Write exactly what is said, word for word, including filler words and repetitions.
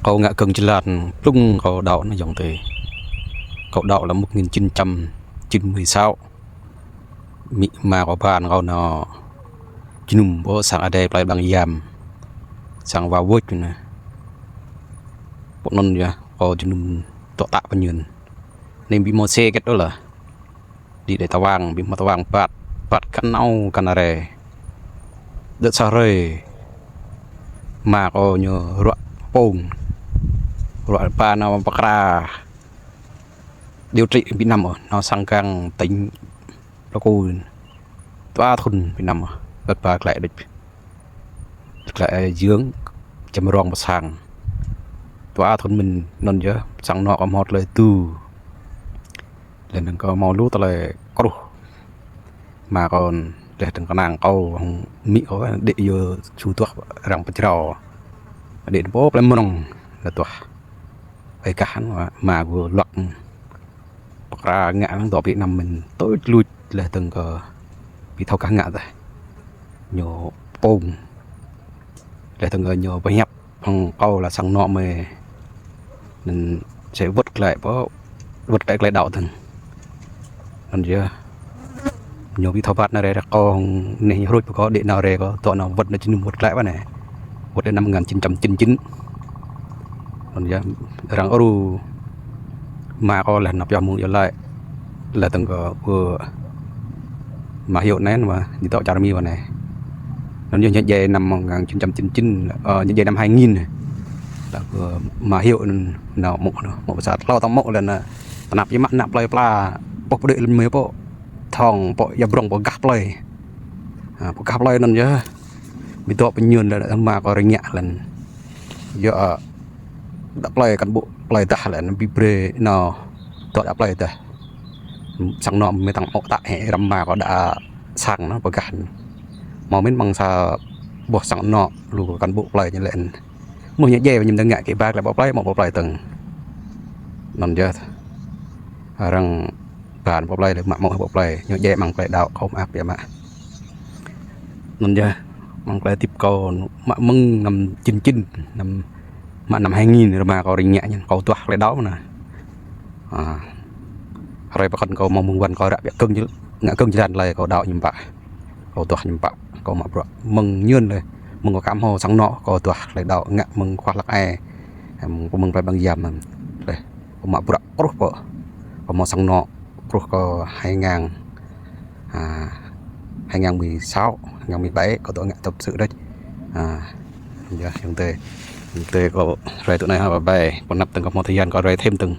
Kâo ngă gơ̆ng jơlan, blung kâo đaŏ anai ayŏng adơi. Kâo đaŏ lăm một nghìn chín trăm chín mươi sáu. Amĭ ama kâo ban kâo nao jơnum pơ sang adai plơi Blang Yam. Sang Wa Wôč anai. Pơ anŭn yơh, kâo jơnum tŏ tă pơñen. Anai ƀu hmâo xe hơget ôh lah. Đĭ đơi tơwang, ƀu hmâo tơwang, bat, bat kăn nao kăn rai. Đơ̆t sa hrơi, ama kâo ñu ruă pông. Ruă ba nao pơkra. Điều trị ƀu năm ôh, nao sang gang tỉnh Pleiku. Dua thun ƀu năm ôh, đơ̆t ba glaĭ đôč. Glaĭ dư̆ng, čăm rong pơ sang. Dua thun mơ̆n anŭn yơh, sang anŏ kâo hmâo tơlơi tu. Laih dơ̆ng kâo hmâo lu tơlơi kruh. Ama kâo, laih dơ̆ng kơnang kâo, hăng amĭ kâo, đĭ yơh su tuah arăng pơjrao. Đĭ pơ plơi Mrông, laih tuah. Ơi kah hăng ama kâo luăk. Pơkra ngă lăng dŏ ƀu năm mơ̆n, tui luč laih dơ̆ng kơ ƀu thâo kah ngă tah. Ñu pông. Laih dơ̆ng kơ ñu pơhiăp hăng kâo lah sang anŏ mơi. Anŭn sĭt wơ̆t glaĭ pơ, wơ̆t glaĭ glaĭ đaŏ dơ̆ng. Anŭn yơh. Ñu ƀu thâo bat nao rai ră kâo hăng anai ñu hruč pơ kâo đĭ nao rai kâo, dŏ nao wơ̆t nao jơnum wơ̆t glaĭ pơ anai. Wơ̆t đĭ năm một nghìn chín trăm chín mươi chín. Anŭn yơh, arăng ru ama kâo laih nao pioh mơ̆ng yơh laih. Laih dơ̆ng kơ pơ Ama Hiu anai mơ̆, ñu dŏ čar Mi pơ anai. Anŭn yơh ñu djai năm một nghìn chín trăm chín mươi chín, ơ, ñu djai năm hai nghìn. Laih kơ Ama Hiu anŭn nao mŭk anŭn, mŭk pơsat. Hlâo tơ̆ng mŭk laih anŭn, tơnap yơh mă ană plơi pla, pŏk pơđĭ lŏn mơi pŏk, thŏng pŏk ia brŏng pơgah plơi. Ha, pơgah plơi anŭn yơh. Ƀu dŏ pơñen laih ama kâo rơngiă laih. Yơh, ơ, đa plơi kăn ƀuh plơi dah laih, ƀu brơi nao dŏ đa plơi dah. Sang anŏ mơi tơ̆ng mŭk tă hĕ răm ama kâo đa sang anŭn pơgah. Hmâo mơ̆n mơ̆ng sa boh sang anŏ lu kăn ƀuh plơi ñu laih. Mơ̆ ñu djai ñu dơ̆ng ngă kơ ba glaĭ pơ plơi, mŭk pơ plơi dơ̆ng. Anŭn yơh. Arăng ban pơ plơi laih mă mŭk pơ plơi, ñu djai mơ̆ng plơi đaŏ kâo mơak biă mă. Anŭn yơh, mơ̆ng plơi hơdip kâo mă mơ̆ng năm chín chín, năm, mă năm hai nghìn, rơma kâo rơngiă ñen, kâo tuah tơlơi đaŏ mơ̆n. Ha. Hrơi pơkŏn kâo hmâo mơ̆ng wăn kâo ră biă gơ̆ng jơl-, ngă gơ̆ng jơlan tơlơi kâo đaŏ hiư̆m pă. Kâo tuah hiư̆m pă, kâo mă bruă mơ̆ng ñen laih, mơ̆ng kâo aka hmâo sang anŏ, kâo tuah tơlơi đaŏ ngă mơ̆ng khua hlăk ai, mơ̆ng, mơ̆ng plơi Blang Yam, laih, kâo mă bruă kruh pơ, kâo hmâo sang anŏ, kruh kơ hai ngàn, à, hai ngàn mười sáu, hai ngàn mười bảy, kâo dŏ ngă tập sự đôč. À, yơh, ayŏng adơi, ayŏng adơi kâo rai tui anai ha, bye bye, pơnăp dơ̆ng kâo hmâo thời gian kâo rai thêm dơ̆ng.